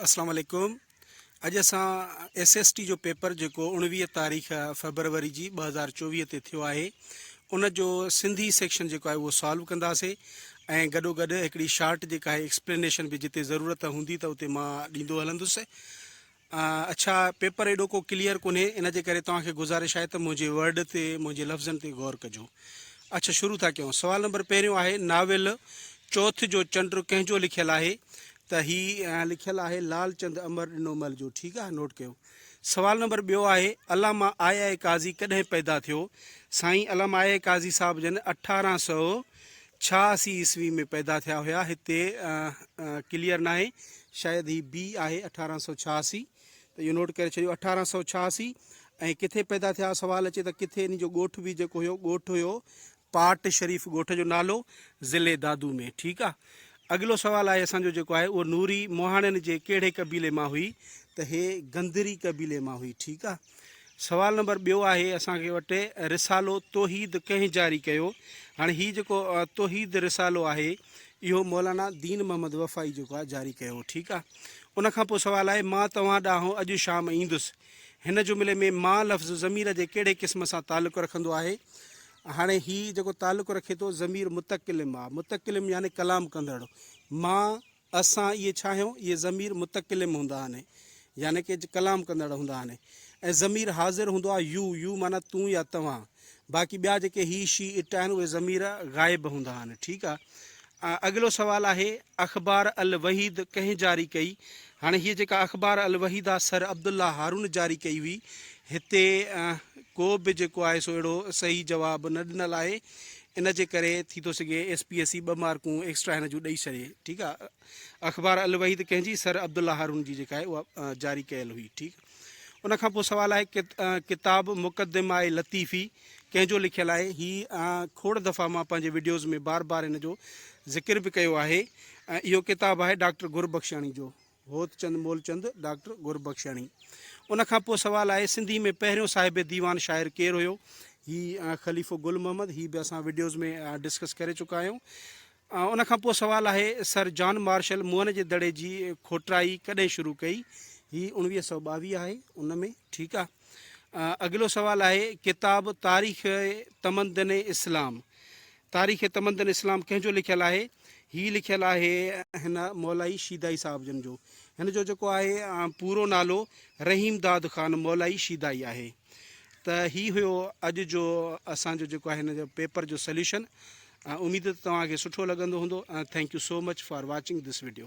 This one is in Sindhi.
اسلام عليڪم اڄ اسان ايس ايس ٽي جو پيپر جيڪو 19 تاريخ فيبروري جي 2024 تي ٿيو آهي ان جو سنڌي سيڪشن جيڪو آهي اهو سالو ڪنداسي ۽ گڏو گڏ هڪڙي شارٽ جيڪا آهي ايڪسپلينيشن به جتي ضرورت هوندي ته اتي مان ڏيندو هلندس اڇا پيپر ايڏو ڪو ڪليئر ڪونهي ان جي ڪري توهان کي گذارش آهي ته منهنجي ورڊ تي منهنجي لفظن تي غور ڪجو. اڇا شروع ٿا ڪيون سوال نمبر پهريون آهي ناول چوٿ جو چنڊ ڪنهن جو لکيل آهي ته هي لکيل آهي لال چند امر ڏنو مل جو ٺيڪ آهي نوٽ ڪيو سوال نمبر ٻيو آهي علامه آء آء قاضي ڪڏهن پيدا ٿيو سائين علامه آء آء قاضي صاحب جن 1886 عيسوي ۾ پيدا ٿيا هيا هتي ڪليئر ناهي شايد هي بي آهي 1886 ته اهو نوٽ ڪري ڇڏيو 1886 ۽ ڪٿي پيدا ٿيا سوال اچي ته ڪٿي ان جو ڳوٺ به جيڪو هيو ڳوٺ هيو پاٽ شريف ڳوٺ جو نالو ضلعي دادو ۾ ٺيڪ آ اڳلو سوال آهي اسان جو جيڪو آهي اهو نوري مهاڻين جي ڪهڙي قبيلي مان هئي ته هي گندري قبيلي مان هئي ٺيڪ آ سوال نمبر ٻيو آهي اسان کي وٽ رسالو توحيد ڪنهن جاري ڪيو؟ هاڻي هي جيڪو توحيد رسالو آهي اهو مولانا دين محمد وفائي جيڪو آهي جاري ڪيو هو ٺيڪ آهي ان کان پوء سوال آهي مان توهان ڏانهن اڄ شام ايندس هن جملي ۾ مان لفظ ضمير جي ڪهڙي قسم سان تعلق رکندو آهي هاڻي هي جيڪو تعلق رکي ٿو ضمير متڪلم آهي متڪلم يعني ڪلام ڪندڙ مان اسان اهي ڇا آهيون؟ اهي ضمير متڪلم هوندا آهن يعني ڪه ڪلام ڪندڙ هوندا آهن ۽ ضمير حاضر هوندو آهي يو، يو معنيٰ تون يا توهان، باقي ٻيا جيڪي هي، شي، it آهن اهي ضمير غائب هوندا آهن. ٺيڪ آهي. اڳلو سوال آهي اخبار الوحيد ڪنهن جاري ڪئي؟ هاڻي هيء جيڪا اخبار الوحيد آهي سر عبدالله هارون جاري ڪئي هئي. هتي ڪو به جيڪو آهي سو اهڙو صحيح جواب نه ڏنل آهي. ان جي ڪري ٿي ٿو سگهي ايس پي ايس سي ٻه مارڪون ايڪسٽرا هن جون ڏئي ڇڏي ٺيڪ آ اخبار الوحيد ڪنهن جي سر عبدالله هارون جي جيڪا آهي اها جاري ڪيل هئي ٺيڪ ان کان پوء سوال آهي ڪتاب مقدمه لطيفي ڪنهن جو لکيل آهي هي کوڙ دفعا مان پنهنجي وڊيوز ۾ بار بار هن جو ذڪر به ڪيو آهي اهو ڪتاب آهي ڊاڪٽر گربخشاڻي جو هوتچند مولچند ڊاڪٽر گربخشاڻي. ان کان پوء سوال آهي سنڌي ۾ پهريون صاحب ديوان شاعر ڪير هيو؟ هي خليفو گل محمد هي به اسان وڊيوز ۾ ڊسڪس ڪري چڪا آهيون. ان کان پوء سوال آهي سر جان مارشل موهن جي دڙي جي کوٽرائي ڪڏهن شروع ڪئي؟ هي 1922 آهي ان ۾ ٺيڪ آ. اڳلو سوال آهي ڪتاب تاريخ تمدن اسلام تاريخ تمدن اسلام ڪنهن جو لکيل آهي؟ هي لکيل آهي هن مولائي شيدائي صاحب جن جو. هن جو جيڪو آهي پورو نالو رحيم داد خان مولائي شيدائي آهي. ته هي هيو اڄ جو اسان جو جيڪو آهي هن جو پيپر جو سليوشن. اميد ته توهان کي سٺو لڳندو هوندو. Thank you so much for watching this video.